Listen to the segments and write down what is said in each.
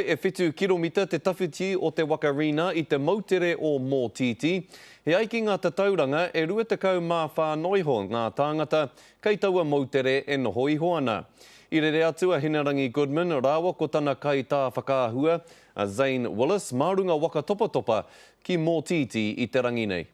E whitu kiromita te tawhiti o te waka Rena i te moutere o Mōtītī. E ai ki ngā tatauranga, e 24 noiho ngā tāngata kei taua moutere e noho iho ana. I rere atu a Hinerangi Goodman rāua ko tana kaitā whakaahua, a Zane Willis, mā runga waka topatopa ki Mōtītī i te rangi nei.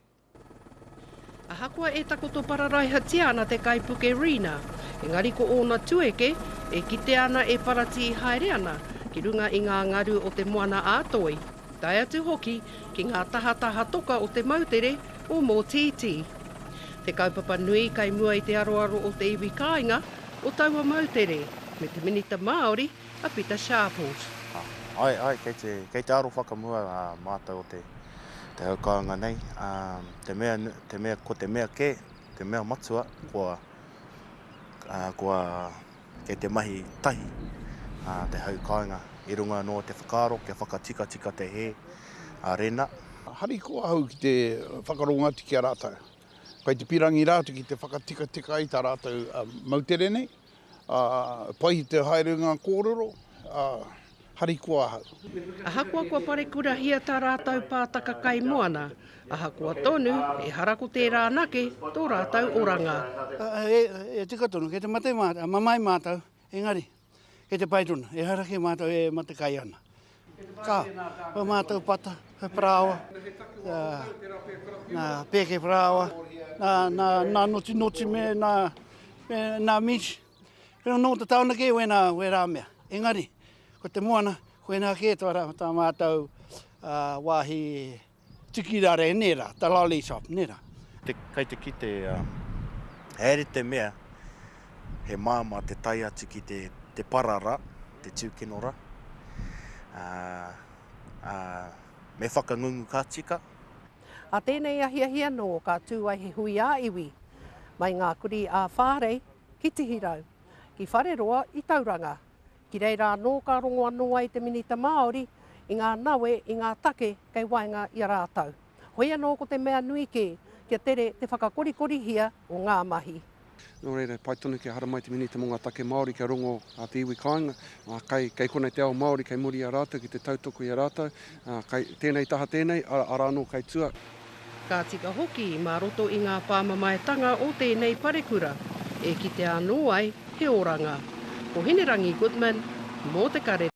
Ahakoa e takoto pararaihatia ana te kaipuke Rina, engari ko ōna tueke e kitea ana e paratī haere ana ki runga i ngā ngaru o te Moana-a-Toi, tae atu hoki ki ngā tahataha toka o te moutere o Mōtītī. Te kaupapa nui kai mua i te aroaro o te iwi kāinga o taua moutere, me te Minita Māori a Pita Sharples. Ae, ae, kei te, kei te aro whakamua mātou o te, te hau kāinga nei. Te mea, te mea, ko te mea kē, te mea matua, kua, kua, kei te mahi tahi te hau kāinga i runga anō te whakaaro kia whakatikatika te hē a Rena. Harikoa ahau ki te whakarongo atu ki a rātou. Kei te pirangi rātou ki te whakatikatika i tā rātou moutere nei. Ā, pai te haere ngā kōrero, ā, harikoa ahau. Ahakoa kua parekurahia tā rātou pātaka kaimoana, ahakoa tonu, ehara ko tērā anake tō rātou oranga. E tika tonu, kei te mate mātou, mamae mātou, engari, kei te pai tonu, ehara kē mātou e matekai ana. Ka, ko mātou pata, he parāoa, nā pēke parāoa, nā, nā, nā notinoti me nā, me nā meat. He nō te taona kē wēnā, wērā mea. Engari, ko te moana, koinā kē tō rā, tā mātou uh, wāhi tikirare, nē rā, tā lolly shop, nē rā. Te, kei te kite, um, haere te mea, he māmā te tae atu ki te, te parara, te tūkino rā. Ā, ā, me whakangungu ka tika. Ā tēnei ahiahi anō ka tū ai he hui ā-iwi mai ngā kurī ā-Whārei ki Tihirau, ki Whareroa i Tauranga. Ki reira anō ka rongo anō ai te Minita Māori i ngā nawe, i ngā take kei waenga i a rātou. Hoi anō ko te mea nui kē, kia tere te whakakorikorihia o ngā mahi. Nō reira, e pai tonu kia haramai te Minita mō ngā Take Māori kia rongo a te iwi kāinga, ā, kei, kei konei te ao Māori kei muri i a rātou ki te tautoko i a rātou, ā, kei tēnei taha tēnei, arā, arā anō kei tua. Ka tika hoki mā roto i ngā pāmamaetanga o tēnei parekura e kitea anō ai he oranga. Ko Hinerangi Goodman, mō Te Karere.